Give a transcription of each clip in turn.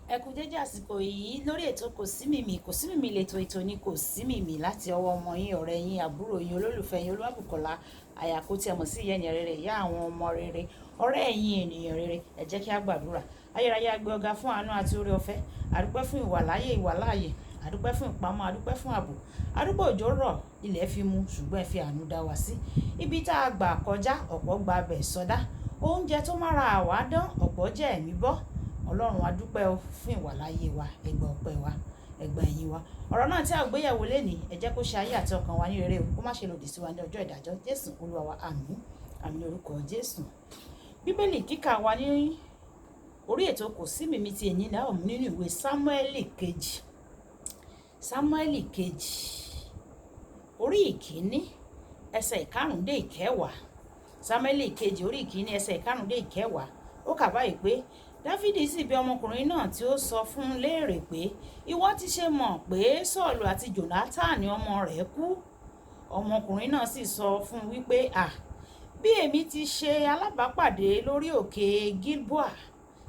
Ẹ kú dédé àsìkò yìí lórí ètò Kò Sí Mìmì. Kò Sí Mìmì lètò, ètò ní Kò Sí Mìmì láti ọwọ́ ọmọ yín, ọ̀rẹ́ yín, àbúrò yín, olólùfẹ́ yín, Olúwabùkọ́lá Àyàkó tí ẹ mọ̀ sí ìyẹn rere, ìyá àwọn ọmọ rere, ọ̀rẹ́ ẹ̀yin ènìyàn rere. Ẹ jẹ́ kí a gbàdúrà. Ayérayé, a gbé ọ̀gá fún àánú àti oore ọ̀fẹ́. Àdúpẹ́ fún ìwàláyé, ìwàláàyè. Àdúpẹ́ fún ìpamọ́, àdúpẹ́ fún ààbò. Àdúpẹ́ òjò rọ̀, ilẹ̀ fi mu, ṣùgbọ́n ẹ fi àánú dá wa sí. Ibi tá a gbà kọjá, ọ̀pọ̀ gba abẹ̀ sọdá. Oúnjẹ tó mára àwa dán, ọ̀pọ̀ jẹ́ ẹ̀mí bọ́. Ọlọ́run, a dúpẹ́ o fún ìwàláyé wa. Ẹ gba ọpẹ́ wa, ẹ gba ìyìn wa. Ọ̀rọ̀ náà tí a gbéyẹ̀wò lénìí, ẹ jẹ́ kó ṣe ayé àti ọkàn wa ní rere o, kó má ṣe lòdì sí wa ní ọjọ́ ìdájọ́. Jésù Olúwa wa, àmín. Àmín orúkọ Jésù. Bíbélì kíkà wa ní orí ètò Kò Sí Mìmì ti èyí náà mú nínú ìwé Sámúẹ́lì kejì. Sámúẹ́lì kejì, orí 1, ẹsẹ̀ 5 dé 10. Sámúẹ́lì kejì, orí 1, ẹsẹ̀ 5 dé 10. Ó kà báyìí pé, Dáfídì sì bi ọmọkùnrin náà tí ó sọ fún un léèrè pé, ìwọ ti ṣe mọ̀ pé Sọ́ọ̀lù àti Jónátánì ọmọ rẹ̀ kú? Ọmọkùnrin náà sì sọ fún un wípé, à, bí èmi ti ṣe alábàápàdé lórí òkè Gilboa,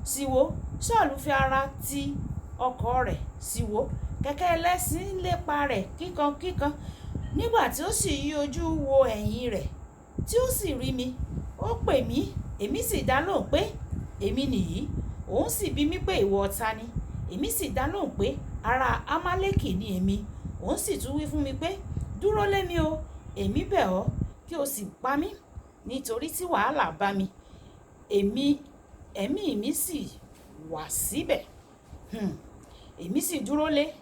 sì wò, Sọ́ọ̀lù fi ara ti ọkọ̀ rẹ̀, sì wò, kẹ̀kẹ́ ẹlẹ́ṣin lépa rẹ̀ kíkankíkan. Nígbà tí ó sì yí ojú wo ẹ̀yìn rẹ̀, tí ó sì rí mi, ó pè mí, èmi sì dá lóhùn pé, èmi nìyí. Òun sì bi mí pé, ìwọ ta ni? Èmi sì dá lóhùn pé, ará Amaleki ni èmi. Òun sì tún wí fún mi pé, dúró lé mi o, èmi bẹ̀ ọ́, kí o sì pa mí, nítorí tí wàhálà bá mi, èmi, ẹ̀mí mi sì wà síbẹ̀. Èmi sì dúró lé,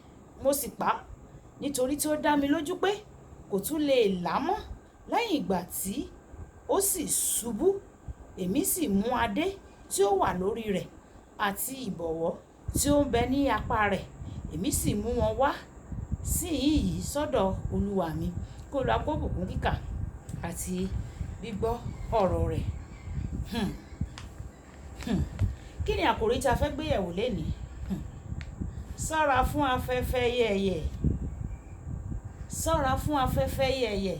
mo sì pa á, nítorí tí ó dá mi lójú pé kò tún lè là mọ́. Lẹ́yìn ìgbà tí ó sì ṣubú, èmi sì mú adé tí ó wà lórí rẹ̀ àti ìbọ̀wọ́ tí ó ń bẹ ní apá rẹ̀, èmi sì mú wọn wá sí ìyí sọ́dọ̀ olúwa mi. Kó Olúwa kó bùkún kíkà àti gbígbọ́ ọ̀rọ̀ rẹ̀. Kí ni àkòrí tí a fẹ́ gbé yẹ̀wò lénìí? Ṣọ́ra fún afẹ́fẹ́ yẹ̀yẹ̀. Ṣọ́ra fún afẹ́fẹ́ yẹ̀yẹ̀.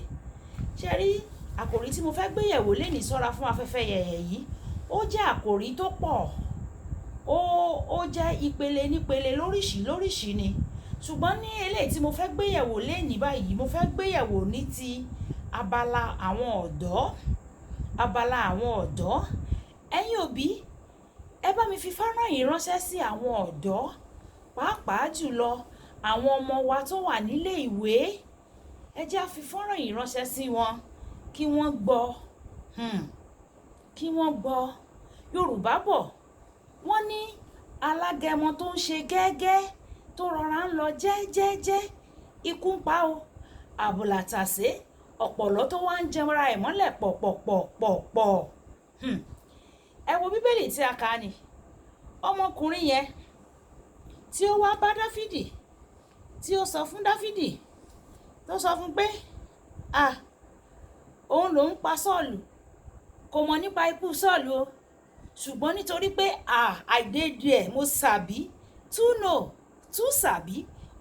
Ṣé rí àkòrí tí mo fẹ́ gbé yẹ̀wò lénìí, ṣọ́ra fún afẹ́fẹ́ yẹ̀yẹ̀ yìí? Ó jẹ́ àkòrí tó pọ̀. Ó jẹ́ ìpele nípele, lóríṣìí lóríṣìí ni. Ṣùgbọ́n ní eléyìí tí mo fẹ́ gbé yẹ̀wò lénìí báyìí, mo fẹ́ gbé yẹ̀wò ní ti abala àwọn ọ̀dọ́. Abala àwọn ọ̀dọ́. Ẹ̀yin òbí, ẹ bá mi fi fọ́nrán yìí ránṣẹ́ sí àwọn ọ̀dọ́, pàápàá jùlọ àwọn ọmọ wa tó wà nílé ìwé. Ẹ jẹ́ á fi fọ́nrán yìí ránṣẹ́ sí wọn kí wọ́n gbọ́. Kí wọ́n gbọ́. Yorùbá bọ̀, wọ́n ní alágẹmọ tó ń ṣe gẹ́gẹ́ tó rọra ń lọ jẹ́jẹ́jẹ́, ikú ń pa o. Àbùlàtàsé ọ̀pọ̀lọ́ tó wá ń jẹra ẹ̀ mọ́lẹ̀ pọ̀pọ̀pọ̀pọ̀. Ẹ wo Bíbélì tí a kà ní. Ọmọkùnrin yẹn tí ó wá bá Dáfídì, tí ó sọ fún Dáfídì, tó sọ fún pé, à, òun ló ń pa Sọ́ọ̀lù. Kò mọ̀ nípa ikú Sọ́ọ̀lù o. Ṣùgbọ́n nítorí pé, à, I dey there, mo sabi, too know, too sabi,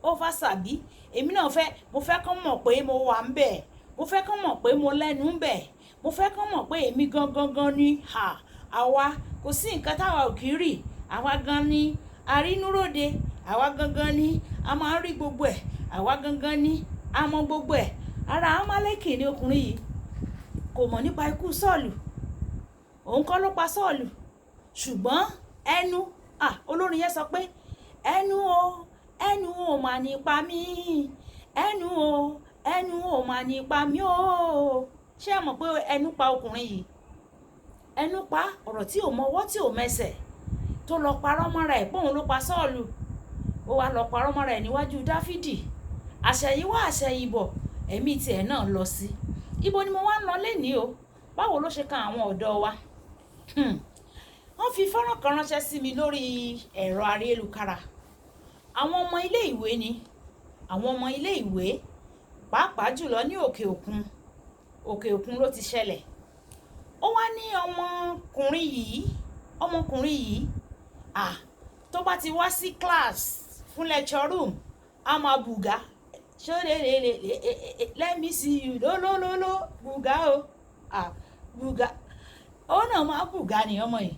over sabi. Èmi náà fẹ́, mo fẹ́ kí wọ́n mọ̀ pé mo wà ń bẹ̀. Mo fẹ́ kí wọ́n mọ̀ pé mo lẹ́nu ń bẹ̀. Mo fẹ́ kí wọ́n mọ̀ pé èmi gangan gan ni. À, àwa kò sí nǹkan táwa ò kí rí. Àwa gan ni arínúróde. Àwa gangan ni a máa ń rí gbogbo ẹ̀. Àwa gangan ni a mọ gbogbo ẹ̀. Ará Amaleki ni ọkùnrin yìí. Kò mọ̀ nípa ikú Sọ́ọ̀lù. Òun kọ́ ló pa Sọ́ọ̀lù. Ṣùgbọ́n ẹnu, à, olórin yẹn sọ pé ẹnu o, ẹnu ò mà nípa mi. Ẹnu o, ẹnu ò mà nípa mi o. Ṣé ẹ mọ̀ pé ẹnu pa ọkùnrin yìí? Ẹnu pa, ọ̀rọ̀ tí ò mọ ọwọ́ tí ò mẹsẹ̀ tó lọ parọ́ mọ́ra ẹ̀ pé òun ló pa Sọ́ọ̀lù. Ó wá lọ parọ́ mọ́ra ẹ̀ níwájú Dáfídì. Àṣẹ̀yìnwá àṣẹ̀yìnbọ̀, ẹ̀mí tí ẹ̀ náà lọ sí. Ibo ni mo wá ń lọ lénìí o? Báwo ló ṣe kan àwọn ọ̀dọ́ wa? Wọ́n fi fọ́nrán kan ránṣẹ́ sí mi lórí ẹ̀rọ ayélujára. Àwọn ọmọ ilé ìwé ni. Àwọn ọmọ ilé ìwé, pàápàá jùlọ ní òkè òkun. Òkè òkun ló ti ṣẹlẹ̀. Ó wá ní ọmọkùnrin yìí, ọmọkùnrin yìí, à, tó bá ti wá sí class fún lecture room, a máa bùgá. Ṣó lè let me see you lólólóló bùgá o. À, bùgá. Ó náà máa bùgá ni ọmọ yìí.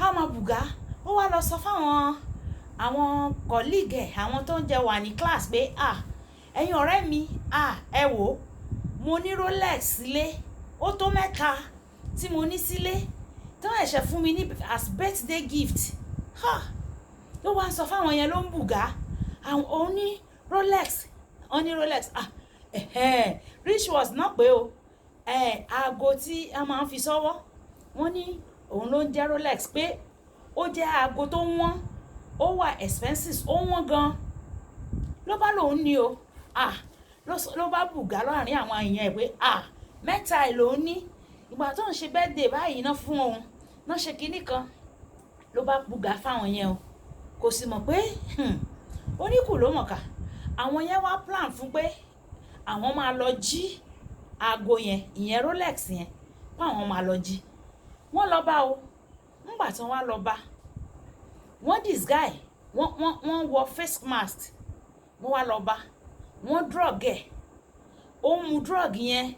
A máa bùgá. Ó wá lọ sọ fáwọn àwọn colleague ẹ̀, àwọn tó ń jẹ wà ní class pé, "Ah, ẹ̀yin ọ̀rẹ́ mi, ah, ẹ wò ó, mo ní Rolex sílé, ó tó mẹ́ta tí mo ní sílé tí wọ́n ṣẹ̀ṣẹ̀ fún mi ní as birthday gift." Ha! Ló wá ń sọ fáwọn yẹn, ló ń bùgá àwọn òun ní Rolex, wọ́n ní Rolex. Ah, ẹ̀hẹ́n, wristwatch náà pé o, aago tí a máa ń fi sọ́wọ́, wọ́n ní òun ló ń jẹ́ Rolex, pé ó jẹ́ aago tó wọ́n, ó wà expensive, ó wọ́n gan. Ló bá lòun ní o. Ah, ló bá bùgá láàrin àwọn èèyàn ẹ̀ pé, ah, mẹ́ta ẹ̀ lòun ní, ìgbà tó ń ṣe birthday báyìí náà fún òun náà ṣe kinní kan. Ló bá bùgá fáwọn yẹn o. Kò sì mọ̀ pé oníkù ló mọ̀ká. Àwọn yẹn wá plan fún pé àwọn máa lọ jí aago yẹn, ìyẹn Rolex yẹn, fáwọn máa lọ jí. Wọ́n lọ bá o. Ńgbà tí wọ́n wá lọ bá, wọ́n disguise, wọ́n wọ face mask, wọ́n wá lọ bá, wọ́n drug ẹ̀. Ó mu drug yẹn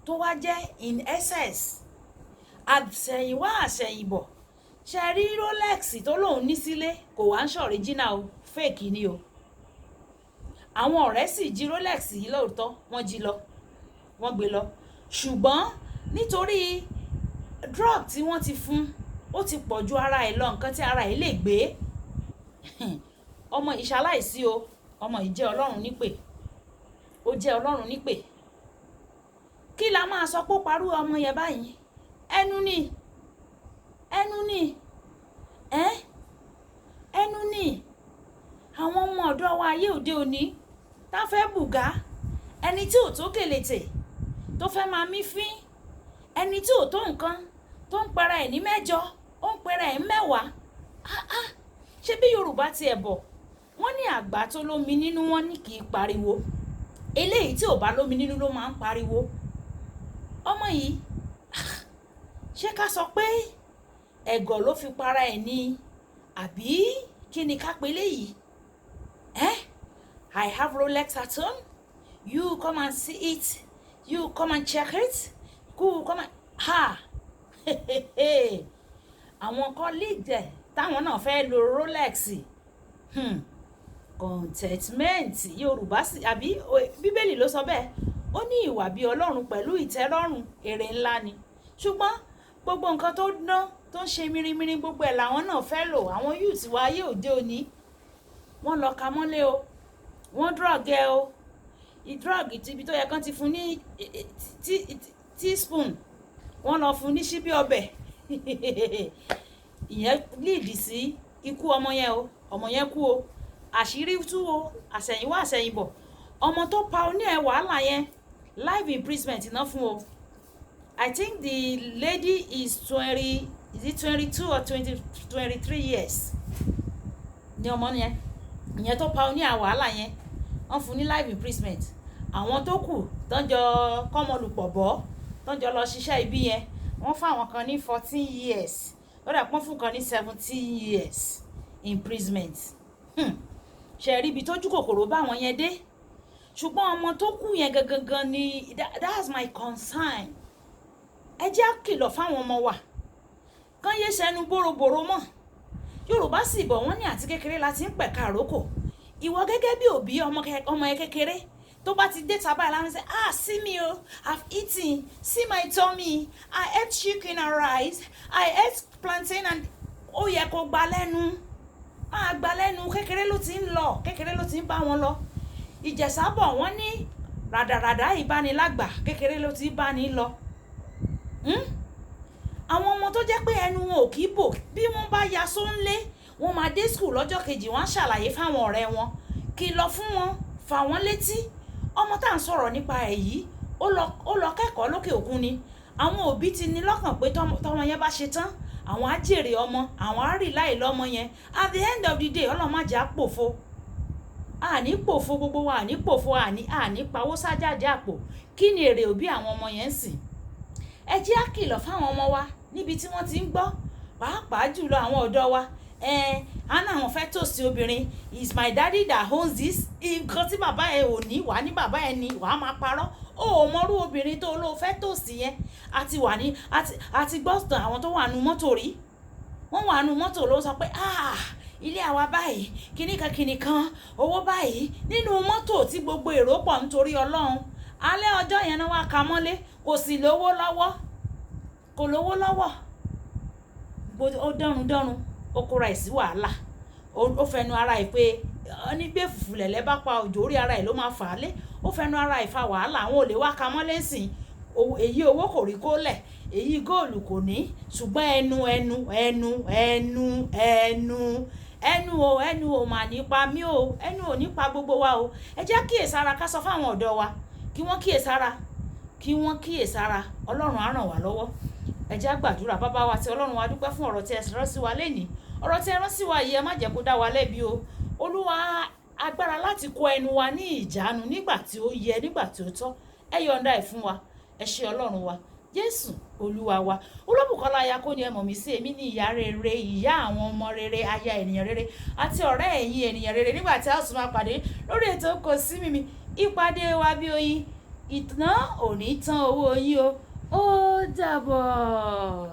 tó wá jẹ́ in excess. Àṣẹ̀yìnwá àṣẹ̀yìnbọ̀, ṣe rí Rolex tó lòun ní sílé, kò wá ń ṣe original o, fake ni o. Àwọn ọ̀rẹ́ sì jí Rolex yìí lóòótọ́, wọ́n jí lọ, wọ́n gbé lọ, ṣùgbọ́n nítorí drug tí wọ́n ti fún, ó ti pọ̀ ju ara ẹ̀ lọ, nǹkan tí ara ẹ̀ lè gbé. Ọmọ yìí ṣaláìsí o. Ọmọ yìí jẹ́ Ọlọ́run nípè, ó jẹ́ Ọlọ́run nípè. Kí la máa sọ pé ó parú ọmọ yẹn báyìí? Ẹnu ni, ẹnu ni ẹ́, ẹnu ni. Àwọn ọmọ ọ̀dọ́ wa ayé òde òní tá fẹ́ bùgá, ẹni tí ò tó gèlètè tó fẹ́ máa mí fín, ẹni tí ò tó nǹkan tó ń pera ẹ̀ ní mẹ́jọ, ó ń pera ẹ̀ mẹ́wàá. Ah ah, ṣé bí Yorùbá tiẹ̀ bọ̀, wọ́n ní àgbà tó lómi nínú, wọn ní kì í pariwo. Eléyìí tí ò bá lómi nínú ló máa ń pariwo. Ọmọ yìí, ṣé ká sọ pé ẹ̀gọ́ ló fi para ẹ̀ ni, àbí kí ni ká pe léyìí? Eh, "I have Rolex at home, you come and see it, you come and check it, you come and" Ha, àwọn colleague ẹ̀ táwọn náà fẹ́ lo Rolex. Contentment, Yorùbá sì àbí Bíbélì ló sọ bẹ́ẹ̀, ó ní ìwà bí Ọlọ́run pẹ̀lú ìtẹ́lọ́rùn, èrè ńlá ni. Ṣùgbọ́n gbogbo nǹkan tó dán, tó ń ṣe mírímírí, gbogbo ẹ̀ làwọn náà fẹ́ lò. Àwọn youth wa ayé òde òní, wọ́n lọ ka mọ́lé o, wọ́n drug ẹ o. Drug ibi tó yẹ kán ti fún ní teaspoon, wọ́n lọ fún ní ṣíbí ọbẹ̀. Ìyẹn lead sí ikú ọmọ yẹn o. Ọmọ yẹn kú o, àṣírí tú o. Àṣẹ̀yìnwá àṣẹ̀yìnbọ̀, ọmọ tó pa oní ẹ̀ wàhálà yẹn, life imprisonment náà fún o. I think the lady is 20, is it 22 or 23 years ní ọmọ yẹn. Ìyẹn tó pa oní wàhálà yẹn, wọ́n fún ní life imprisonment. Àwọn tó kù tọ́jọ́ kọ́mọlùpọ̀ bọ́, tọ́jọ́ lọ ṣiṣẹ́ ibi yẹn, wọ́n fún àwọn kan ní 14 years, ó dà pọ́n fún kan ní 17 years imprisonment. Ṣe rí ibi tójú kòkòrò bá àwọn yẹn dé? Ṣùgbọ́n ọmọ tó kú yẹn gangan gan ni that's my concern. Ẹ jẹ́ á kìlọ̀ fáwọn ọmọ wa kán yé sẹnu bórobòro mọ́. Yorùbá sì bọ̀, wọ́n ní àti kékeré la ti ń pẹ̀ka àrókò. Ìwọ gẹ́gẹ́ bí òbí, ọmọ yẹn kékeré tó bá ti dé tábà ìlànà sẹ, "Ah, see me o, I've eaten, see my tummy, I ate chicken and rice, I ate plantain and" ó yẹ kó gba lẹ́nu, máa gba lẹ́nu. Kékeré ló ti ń lọ, kékeré ló ti ń bá wọn lọ. Ìjẹ̀ṣà bọ̀, wọ́n ní ràdàràdà ìbánilágbà, kékeré ló ti ń bá ní lọ. Àwọn ọmọ tó jẹ́ pé ẹnu wọn ò kí bò, bí wọ́n bá ya sóńlé, wọ́n máa dé school lọ́jọ́ kejì, wọ́n á ṣàlàyé fáwọn ọ̀rẹ́ wọn. Kìlọ̀ fún wọn, fà wọ́n létí. Ọmọ tá à ń sọ̀rọ̀ nípa ẹ̀ yìí, ó lọ kẹ́kọ̀ọ́ lókè òkun ni. Àwọn òbí ti ní lọ́kàn pé tọmọ yẹn bá ṣe tán, àwọn á jèrè ọmọ, àwọn á rí láì lọ́mọ yẹn. At the end of the day, Ọlọ́run má jẹ́ á pòfo. Àní pòfo, gbogbo wa àní pòfo, àní pawó sájáde àpò. Kí ni èrè òbí àwọn ọmọ yẹn ń sìn? Ẹ jẹ́ á kìlọ̀ fáwọn ọmọ wa níbi tí wọ́n ti ń gbọ́, pàápàá jùlọ àwọn ọ̀dọ́ wa. Ẹn àná àwọn fẹ́ tòsí obìnrin. "Is my daddy that owns this." Nǹkan tí bàbá ẹ ò ní, wàá ní bàbá ẹ ní, wàá máa parọ́. Ó ò mọrú obìnrin tó ló fẹ́ tòsí yẹn. Àti wà ní àti gbọ́sàn àwọn tó wà nù mọ́tò rí. Wọ́n Wọ́n wà nù mọ́tò ló sọ pé, "Ah, ilé àwa báyìí, kíníkan kíníkan, owó báyìí," nínú mọ́tò tí gbogbo èrò pọ̀. Nítorí Ọlọ́run, alẹ́ ọjọ́ yẹn náà wá ka mọ́lé. Kò sì lówó lọ́wọ́, kò lówó lọ́wọ́. Ó dọ́run dọ́run, ó kóra ẹ̀ sí wàhálà. Ó fẹnu ara ẹ̀ pé ní gbé fùfú lẹ̀lẹ́ bá pa òjò, orí ara ẹ̀ ló máa fà á lé. Ó fẹnu ara ẹ̀ fa wàhálà. Àwọn olè wá ka mọ́lé sìn. Èyí owó kò rí kó lẹ̀, èyí góòlù kò ní, ṣùgbọ́n ẹnu, ẹnu, ẹnu, ẹnu, ẹnu, ẹnu o, ẹnu o mà nípa mí o, ẹnu ò nípa gbogbo wa o. Ẹ jẹ́ kíyèsára. Ká sọ fáwọn ọ̀dọ́ wa kí wọ́n kíyèsára, kí wọ́n kíyèsára. Ọlọ́run á ràn wá lọ́wọ́. Ẹ jẹ́ á gbàdúrà. Bàbá wa tí Ọlọ́run wa, dúpẹ́ fún ọ̀rọ̀ tí ẹ rán sí wa lénìí. Ọ̀rọ̀ tí ẹ rán sí wa yìí, ẹ má jẹ́ kó dá wa lẹ́bi o, Olúwa. Agbára láti kó ẹnu wa ní ìjánu nígbà tí ó yẹ, nígbà tí ó tọ́, ẹ yọ̀ǹda ẹ̀ fún wa. Ẹ ṣé, Ọlọ́run wa. Jésù Olúwa wa. Olúbùkọ́lá Ayako ni ẹ mọ̀ mí sí. Èmi ní ìyá rere, ìyá àwọn ọmọ rere, aya ènìyàn rere àti ọ̀rẹ́ ẹ̀yin ènìyàn rere. Nígbà tí a ó tún máa pàdé lórí ètò Kò Sí Mímí, ìpàdé wa bí oyin, ìtàn ò ní tán owó yín o. Ó dàbọ̀.